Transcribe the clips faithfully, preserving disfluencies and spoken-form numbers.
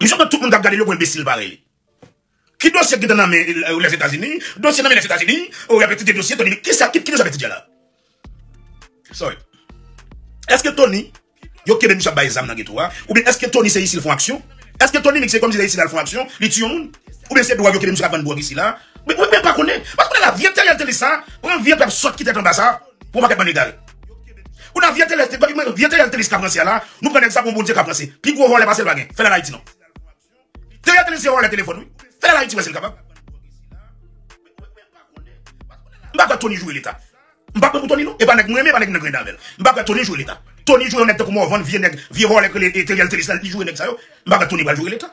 Misye pran tout moun k ap gade l yo pou enbesil parèy li. Ki dosye ki gentan nan men Lèzetazini? Dosye nan men Lèzetazini. Ou y ap etidye dosye Tony Mix. Kisa, ki, ki dosye y ap etidye la? Sorry. Èske Tony, yo kenbe misye ap bay zam nan geto a? Oubyen èske Tony se isi l fè yon aksyon? Èske Tony Mix se kòmsi se isi l al fè yon aksyon? Li tiye yon moun? Oubyen se dwòg yo kenbe misye k ap vann dwòg isi la? Mwen, mwen, mwen pa konnen. Paske kounye a la, vye Theriel Thelus sa, pran vye pèp sòt ki tèt anba sa, pou yon pakèt bann egare. Kounye a, vye Theriel, vye Theriel Thelus k ap ranse a la, nou pran nèg sa pou yon Bondye k ap ranse. Pi gwo vòlè pase l pa gen. Fè l al Ayiti non. Theriel Thelus se vòlè telefòn, wi. Fè l al Ayiti wè si l kapab. M pa kwè Tony joure Leta. M pa kwè pou Tony non. E pa nèg m renmen, e pa nèg m nan grenn avè l. M pa kwè Tony joure Leta. Tony joure yon nèg tankou Morvan, vye nèg, vye vòlè k rele Theriel Thelus la, li joure nèg sa yo. M pa kwè Tony pral joure Leta.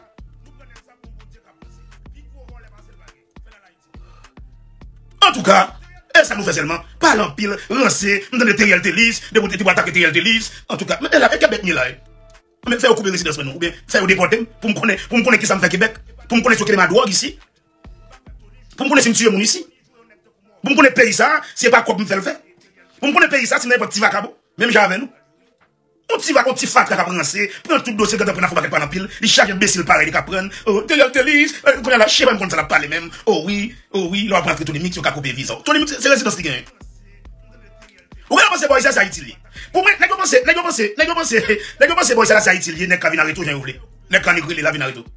Antouka, e sa nou fè sèlman, pale anpil, ranse, m tande Theriel Thelus, depi w te, te atake Theriel Thelus. Antouka, men e la, e Kebèk m ye la, e. Men fè yo koupe rezidans mwen non, oubyen fè yo depòte m, pou m konnen, pou m konnen kisa m fè Kebèk, pou m konnen si yo kenbe m a dwòg isi, pou m konnen si m tiye moun isi, pou m konnen peyi sa, si e pa kòb m fè l fè, pou m konnen peyi sa, si m nan nenpòt ti vakabon, menm jan avè nou. Yon ti va, yon ti fatra k ap ranse, pran tout dosye, gentan pran nan fon pakèt pale anpil, li chaje enbesil parèy li k ap pran, oh, Theriel Thelus, eh, kounye a la, chè pa m konn sa l ap pale menm, oh wi, oh wi, lè w ap rantre Tony Mix, yo ka koupe viza w. Tony Mix, se rezidans li genyen. Ou genlè panse bò isi a se Ayiti l ye. Pou mwen, nèg yo panse, nèg yo panse, nèg yo panse, nèg yo panse bò isi a se Ayiti l ye, nèg ka vin arete w jan yo vle. Nèg ka annik rele la vin arete w.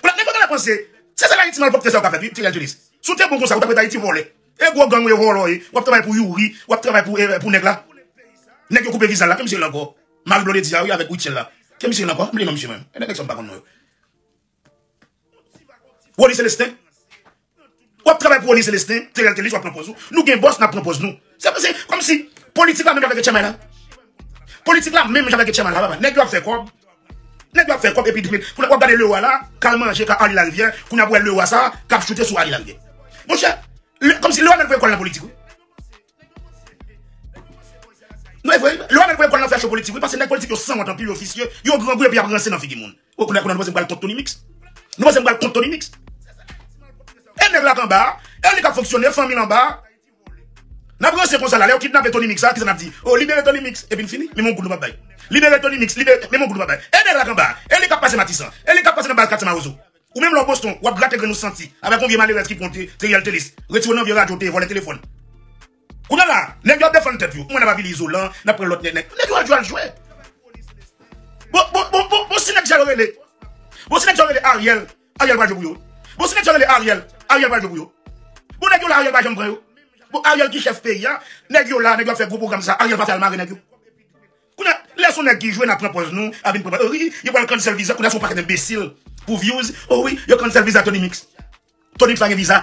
Kounye a, nèg yo genlè panse, se sèl Ayiti malpwòpte sa yo ka fèt, wi, Theriel Thelus. Si w te bon konsa, ou t ap ret Ayiti vòlè. E gwo gang ou ye, vòlò w ye. W ap travay pou Youri, w ap travay pou, eh, pou nèg la. Nèg yo koupe viza l la, ke misye rele ankò? Marie Blondedy a, wi, avèk Rutshelle la. Ke misye rele ankò? M bliye non misye menm. E nèg sa m pa konn non yo. Rony Celestin. W ap travay pou Rony Celestin, Theriel Thelus, w ap pran pòz ou. Nou gen bòs, n ap pran pòz nou. Se, se kòmsi politik la menm jan avèk Etchanmay la. Politik la menm jan avèk Etchanmay la, papa. Nèg yo ap fè kòb. Nèg yo ap fè kòb, epi, epi, kounye a w ap gade Lewa la, k al manje, k al Arly Larivière, kounye a w ap wè Lewa sa, k ap choute sou Arly Larivière. Monchè, le, kòmsi Lewa mèt voye kò l nan politik, wi. Non, e vre, Lewa mèt voye kò l nan fè cho politik, wi, paske nèg politik yo sanwont anpil, yo visye, yo grangou, epi y ap ranse nan figi moun. O, kounye a, kounye a, nou panse m pral kont Tony Mix? Nou panse m pral kont Tony Mix? E nèg la k anba a, e li k ap fonksyone, fanmi l anba a. N ap ranse konsa la, lè yo kidnape Tony Mix sa, kisa n ap di? O, libere Tony Mix, epi n fini, menm yon goud nou p ap bay. Libere Tony Mix, libere, menm yon goud nou p ap bay. E nèg la k anba a, e li k ap pase Matisan, e li k ap pase nan baz Katye Mawozo. Ou menm lè w Boston, w ap grate grenn ou santi, avèk yon vye malerèz ki pran w te, Theriel Thelus. Retire w nan vye radyo w te vòlè telefòn. Kounye a la, nèg yo ap defann tèt yo. Mwen n ap avili izolan, n ap pran lòt nèg, nèg. Nèg yo al jwe al jwe. Bon, bon, bon, bon, bon, si nèg sa yo rele. Bon, si nèg sa yo rele Ariel, Ariel pral jwe pou yo. Bon, si nèg sa yo rele Ariel, Ariel pral jwe pou yo. Bon, nèg yo la, Ariel pa janm pran yo. Bon, Ariel ki chèf peyi a, nèg yo la, nèg yo ap fè gwo pwogram sa, Ariel pa fè al mare nèg yo. Kounye a, lè se yon nèg ki jwe, n ap pran pòz nou, a vin pran, wi, yo pral cancel viza, kounye a se yon pakèt enbesil pou views. O wi, yo cancel viza Tony Mix. Tony Mix pa gen viza.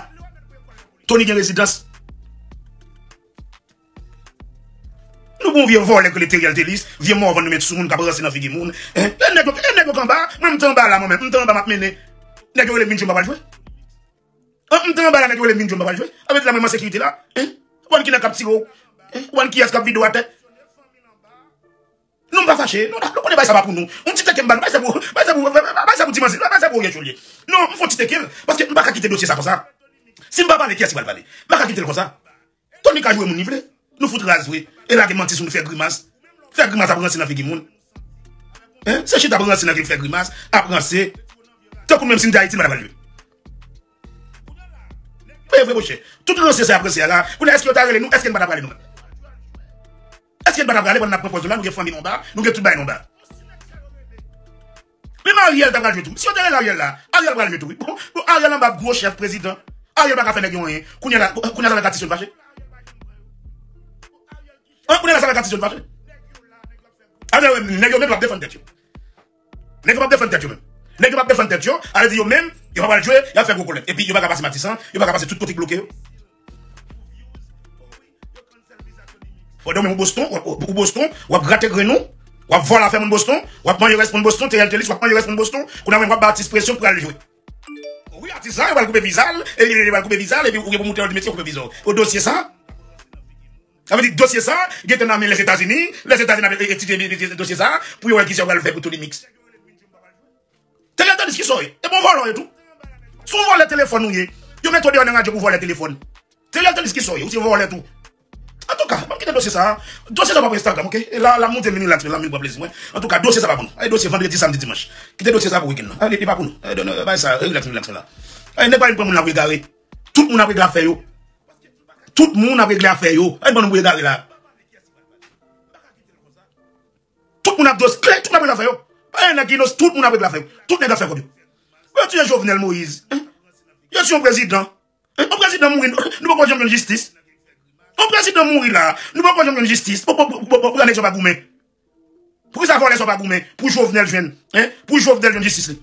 Tony gen rezidans. Nou bon vye vòlè k rele Theriel Thelus, vye mòvann nou met sou moun k ap ranse nan figi moun. Hein? E nèg yo, e nèg yo k anba, mwen m te anba la mwen menm, m te anba m ap mennen. Nèg yo rele m vin jwe m pa pral jwe. An, m te anba la, nèg yo rele m vin jwe m pa pral jwe. Avèk la mwen an sekirite la. Hein? Ou konn ki nèg k ap tire w? Hein? Ou konn kiyès k ap vide w atè? Non, m pa fache. Non, nou konnen bagay sa pa pou nou. Yon ti teke m ba nou. Bagay sa pou, bagay sa pou, bagay sa pou ti manzè. Bagay sa pou Oryè Cholier. Non, m fè yon ti teke l. Paske m pa ka kite dosye sa konsa. Si m pa pale, kiyès ki pral pale? M pa ka kite l konsa. Tony ka joure moun li vle. Nou fout raz vre. E lage manti sou nou, fè grimas. Fè grimas ap ranse nan figi moun. Hein? Se chita ap ranse nan figi, fè grimas, ap ranse. Tankou menm si m te Ayiti, m pa t ap pral jwe. Wi, e vre, monchè. Tout ranse sa y ap ranse a la, kounye a, èske yo ta rele nou? Èske n pa ta prale nou menm? Èske n pa ta prale pandan n ap pran pòz nou la? Nou gen fanmi nou anba, nou gen tout bagay nou anba. Menm Ariel ta pral jwe tou. Si yo te rele Ariel la, Ariel pral jwe tou, wi. Bon, bon, Ariel anba gwo chèf prezidan. Ariel pa ka fè nèg yo anyen. Kounye a la, kounye a sa fè Katison fache. An, kounye a la sa fè Katison fache. Ariel, nèg yo menm p ap defann tèt yo. Nèg yo p ap defann tèt yo menm. Nèg yo p ap defann tèt yo, ale di yo menm, yo pa pral jwe, y ap fè gwo kolèt. Epi yo pa ka pase Matisan, yo pa ka pase tout kote k bloke yo. Pandan w menm ou Boston, w ap, ou Boston, w ap grate grenn ou, w ap vòlè afè moun Boston, w ap manje rès moun Boston, Theriel Thelus, w ap manje rès moun Boston, kounye a menm w ap ba atis presyon pou al jwe. Wi, atis la, yo pral koupe viza l, e yo pral koupe viza l, epi ou gen pou moute lòt metye, yo koupe viza w. O dosye sa, sa vle di dosye sa, gentan nan men Lèzetazini, Lèzetazini ap etidye dosye sa, pou yo wè kisa yo pral fè pou Tony Mix. Theriel Thelus, kisa w ye? E bon vòlò w ye tou. Se yon vòlè telefòn ou ye. Yo mete w deyò nan radyo pou vòlè telefòn. Theriel Thelus, kisa w ye? Ou se vòlè tou. Antouka, ban m kite dosye sa a. Dosye sa pa pou Instagram, oke? E la, la m moute vin relax, la m vin pran plezi mwen. Antouka, dosye sa pa pou nou. Ay, dosye vandredi, samdi, dimanch. Kite dosye sa pou wikenn nan. Ay, li, li pa pou nou. Ay, don, bay sa, relax, relax la. Ay, nèg pa vin pran moun la pou egare. Tout moun ap regle afè yo. Tout moun ap regle afè yo. Ay, ban nou pou egare la. Tout moun ap dos, tout moun ap regle afè yo. Pa gen nèg ki inos, tout moun ap regle afè yo. Tout nèg ap fè kòb yo. Yo tiye Jovenel Moïse. Hein? Yo tiye yon prezidan. Hein? Yon prezidan mouri, nou poko janm jwenn jistis. Yon prezidan mouri la, nou poko janm jwenn jistis. Pou, pou, pou, pou, pou nèg sa pa goumen. Poukisa vòlè sa pa goumen? Pou Jovenel jwenn, hein? Pou Jovenel jwenn jistis li.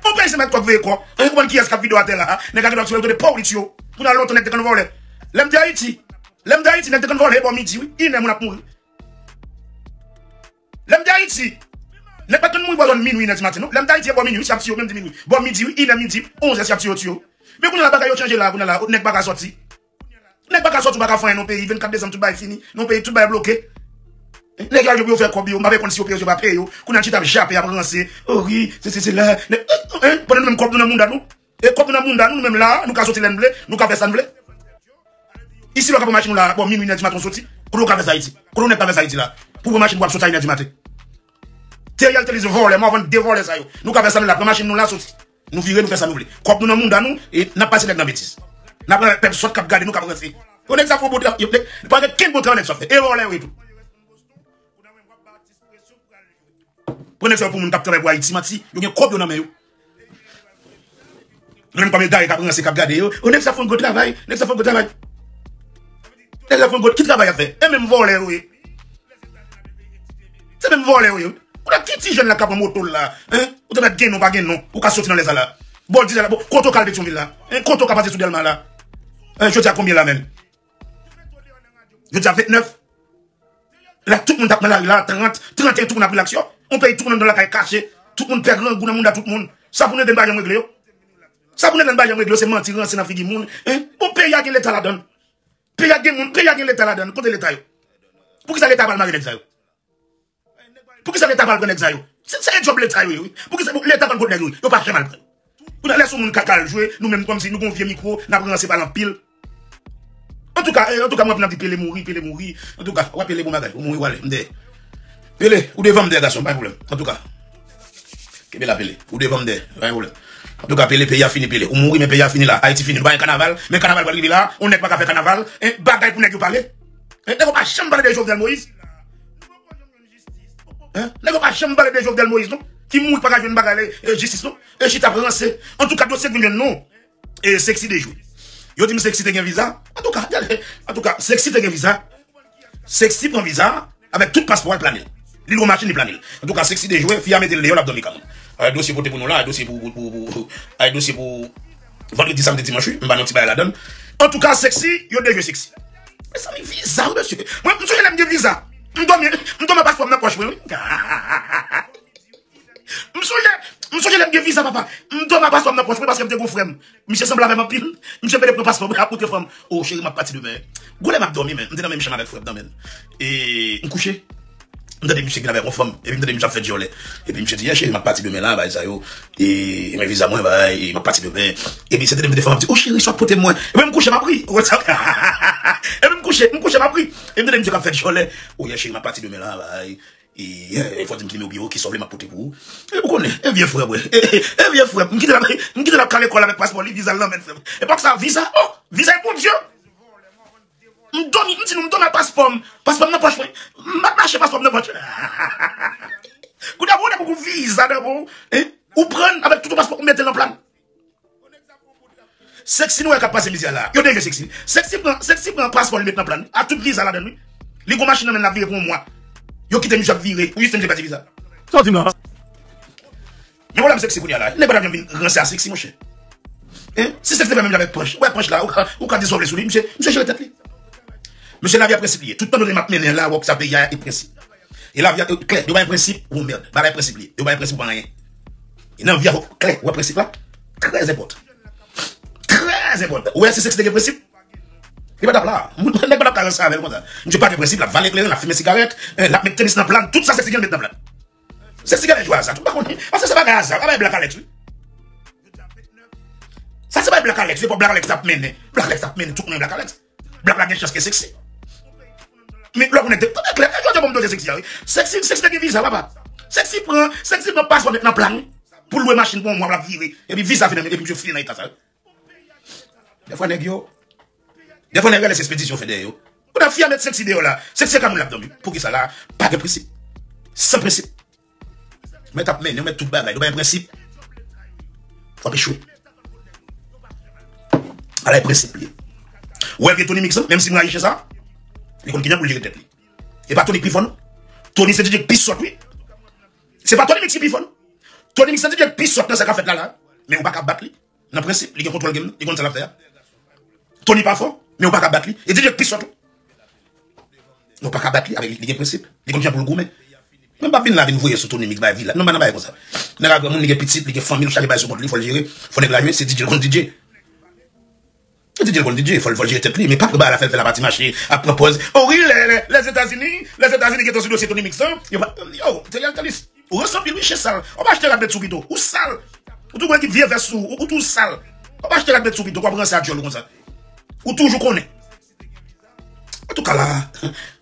Yon peyi se mèt kò k veye kò. Hein? Ou konprann kiyès k ap vide w atè la? Nèg la gentan ap sou yo, tande paw li tiye w. Kounye a lontan nèg te konn vòlè. Lè m te Ayiti, lè m te Ayiti, nèg te konn vòlè bò midi, wi. Inè moun ap mouri. Lè m te Ayiti, nèg pa t konn mouri bò zòn minwi, inè di maten, non. Lè m te Ayiti, e bò minwi, wi, se ap tiye yo, menm di minwi. Bò midi, wi, inè midi, onz è, se ap tiye yo, tiye yo. Men kounye a la bagay yo chanje la, kounye a la, nèg pa ka sòti. Nèg pa ka sòti, ou pa ka fè anyen nan peyi, vennkat desanm, tout bagay fini, nan peyi, tout bagay bloke. Nèg yo al jwe pou yo fè kòb yo, m pa konn si yo peye yo, si yo pa peye yo. Kounye a chita ap jape, ap ranse. O wi, se, se, se la. Nèg, hein, pandan nou menm kòb nou nan mounda nou. E kòb nou nan mounda nou, nou menm la, nou ka soti lè n vle, nou ka fè sa n vle. Isi la w ka pran machin ou la, bò minwi, inè di maten w soti. Kote w ka fè sa Ayiti? Kote w nèg ka fè sa Ayiti la? Pou w pran machin pou w ap soti a inè di maten. Teriel Telize vòlè, m a vann de vòlè sa yo. Nou ka fè sa nou la, pran machin nou la, soti. Nou vire, nou fè sa nou vle. Kòb nou nan mounda nou, e n ap pase nèg nan betiz. N ap pran pèp sòt k ap gade nou k ap ranse. Yo nèg sa fè bon travay, yo, nèg, pa gen kenn bon travay nèg sa fè. E vòlè yo ye tou. Pran nèg sa yo pou moun k ap travay pou Ayiti, manti, yo gen kòb yo nan men yo. Yo menm kòm yo gade k ap ranse, k ap gade yo. O, nèg sa fè yon gwo travay, nèg sa fè yon gwo travay. Nèg sa fè yon gwo, ki travay y ap fè? E menm vòlè yo ye. Se menm vòlè yo ye. Kounye a ki ti jèn la k ap pran moto l la? Hein? Ou te mèt gen non, pa gen non. Ou ka soti nan lè sa la. Bò dizè la, bò, kote w ka al Petyonvil la? Hein? Kote w ka pase sou Dèlma la? Hein, jodi a konbyen la menm? Jodi a vennèf. La, tout moun t ap nan lari la, trant, trant e en, tout moun ap rilaks yo. Yon peyi, tout moun anndan lakay kache. Tout moun pè grangou nan mounda tout moun. Sa pou n regle, n pa janm regle yo. Sa pou n regle, n pa janm regle yo, se manti, ranse nan figi moun. Hein? Bon, peyi a gen leta ladan l. Peyi a gen moun, peyi a gen leta ladan l. Kote leta yo? Poukisa leta pa al mare nèg sa yo? Poukisa leta pa al pran nèg sa yo? Se, se djòb leta yo ye, wi. Poukisa, bon, leta konn kot nèg yo, wi. Yo pa janm al pran. Kounye a lè sou moun ka, ka al jwe, nou menm kòmsi nou gon vye mikwo, n ap ranse pale anpil. Antouka, eh, antouka, mwen anpil ap di Pele mouri, Pele mouri. Antouka, wè Pele bon bagay, ou mouri w ale, m dèyè. Pele, ou devan m dèyè gason, pa gen pwoblèm. Antouka. Kenbe la Pele, ou devan m dèyè, pa gen pwoblèm. Antouka, Pele, peyi a fini, Pele. Ou mouri, men peyi a fini la. Ayiti fini. Nou pa gen kanaval, men kanaval pral rive la. Yon nèg pa ka fè kanaval. Hein, bagay pou nèg yo pale. Hein, nèg yo pa janm pale de Jovenel Moïse. Hein? Nèg yo pa janm pale de Jovenel Moïse, non. Ki mouri pa ka jwenn bagay, eh, jistis, non. E chita ap ranse. Antouka, dosye k vin jwenn nou. E Sexy dejwe. Yo di m Sexy te gen viza. Antouka, gade. Antouka, Sexy te gen viza. Sexy pran viza avèk tout paspò l, plane l. Li lwe machin, li plane l. Antouka, Sexy dejwe, fi a mete l deyò, l ap dòmi ka moun. Ay, dosye pote pou nou la, ay, dosye pou, pou, pou, pou, ay, dosye pou vandredi, samdi, dimanch, wi. M ba nou ti bagay ladan l. Antouka, Sexy, yo dejwe Sexy. Mezanmi, viza, wi, mesye. Mwen, m sonje lè m gen viza. M dòmi, m dòmi ak paspò m nan pòch mwen, wi. M sonje, m sonje lè m gen viza, papa. M dòmi ak paspò m nan pòch mwen paske m te gon frè m. Misye sanble avè m anpil. Misye pede pran paspò mwen, ap montre fanm. O, cheri, m ap pati demen. Gon lè m ap dòmi, men. M te nan menm chanm avèk frè m nan, men. E m kouche. M tande misye vin avèk yon fanm. Epi m tande misye ap fè dyòlè. Epi misye di, "Yè, cheri, m ap pati demen la, bay sa yo. E, men viza mwen, bay, e m ap pati demen." Epi se tande m tande fanm ap di, "O, cheri, sa w ap pote mwen." Epi m kouche, m ap ri. Epi m kouche, m kouche, m ap ri. Epi m tande misye k ap fè dyòlè. "O, yè, cheri, m ap pati demen la, bay." E, e, fò di m ki nimewo biro ki sa w vle m ap pote pou ou. E, ou konnen, e vye frè mwen. E, e, e vye frè m. M kite l ap, m kite l ap kale kò l avèk paspò li, viza l nan men l, frè m. Epòk sa, viza, o, viza e Bondye. M dòmi, m di nou, m dòmi ak paspò m. Paspò m nan pòch mwen. M ap mache paspò m nan pòch. Kounye a, ou wè pou viza nan men w, hein? Ou pran l avèk tout paspò, ou mete l nan plàn. Sexy nou wè k ap pase mizè la. Yo dejwe Sexy. Sexy pran, Sexy pran paspò li met nan plàn. Ak tout viza ladan l, wi. Li gon machin nan men l ap vire pou yon mwa. Yo kite misye ap vire. Pou jis misye pèdi viza. Sa w di m la? Gen pwoblèm Sexy kounye a la. Nèg pa t ap janm vin ranse a Sexy, monchè. Hein? Si Sexy te fè menm jan avèk Panch. Ou wè Panch la, ou ka, ou ka di sa w vle sou li. Misye, misye jere tèt li. Mesye, lavi a prensip li ye. Tout tan nou te m ap mennen la, wè sa peyi a e prensip. E lavi a, e, klè, yo bay prensip, ou mèd. Bagay prensip li ye. Yo bay prensip ou pa anyen. E nan vi a, fòk klè, wè prensip la. Trè enpòtan. Trè enpòtan. Ou wè si Sexy te gen prensip? Li pa t ap la. Moun, nèg pa t ap ka ranse avè l konsa. Misye pa gen prensip, l ap vale kleren, l ap fimen sigarèt, eh, l ap met tenis nan plàn, tout sa Sexy gen l met nan plàn. Sexy gen lè jwe aza tou, pa konnen. Paske se bagay aza, pa bay Black Alex, wi. Sa se bay Black Alex, se pa Black Alex t ap mennen. Black Alex t ap mennen tout moun Black Alex. Black la gen chans ke Sexy. Men lè w konnen, tande klè, jodi a bon m doze Sexy a, wi. Sexy, Sexy te gen viza, papa. Sexy pran, Sexy pran paspò, met nan plang pou l lwe machin pou yon mwa, l ap vire. Epi viza fini, epi misye fini nan eta sa, wi. Dèfwa nèg yo, dèfwa nèg rele se ekspedisyon fè dèyè yo. Ou ta fia met Sexy deyò la. Sexy ka moun l ap dòmi. Poukisa la? Pa gen prensip. San prensip. Mèt ap mennen, mèt tout bagay. Nou pa gen prensip. W ap echwe. Ala e prensip li ye. Ou wè vye Tony Mix lan, menm si m rayi chen sa, li konn kijan pou l jere tèt li. E pa Tony k pi fò, non. Tony se D J k pi sòt, wi. Se pa Tony Mix ki pi fò, non. Tony Mix se D J k pi sòt nan sa k ap fèt la, la. Men ou pa ka bat li. Nan prensip, li gen kontwòl game nan, li konn sa l ap fè a. Tony pa fò, men ou pa ka bat li. E D J k pi sòt, wi. Ou pa ka bat li, avèk li, li gen prensip. Li konn jan pou l goumen. Men m p ap vin la vin voye sou Tony Mix bay vila. Non, pa nan bagay konsa. Nèg la granmoun, li gen pitit, li gen fanmi, l chak bagay sou kont li, fò l jere. Fò nèg la jwe, se D J l konn D J. D J l konn D J, fò l, fò l jere tèt li, men pa pran bagay la fè l fè la pati mache, ap pran pòz. O wi, lè, lè, Lèzetazini, Lèzetazini gentan sou dosye Tony Mix lan, yo pa, yo, Theriel Thalys, ou ranse anpil wi, chen sal. W ap achte rad met sou pito, ou sal. Ou tou gen vye vès sou ou, ou tou sal. W ap achte rad met sou pito, w ap ranse a dyòl ou konsa. Ou toujou konnen. Antouka la,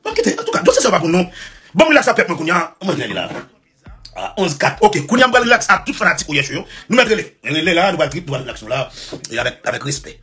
ban m kite, antouka, dosye sa yo pa pou nou. Ban m rilaks a pèp mwen kounye a, mwen rele la. A onz kat. Ok, kounye a m pral rilaks a tout fanatik Oyè Show yo. Nou mèt rele. Rele la, nou pral trip, nou pral rilaks nou la. E avèk, avèk respè.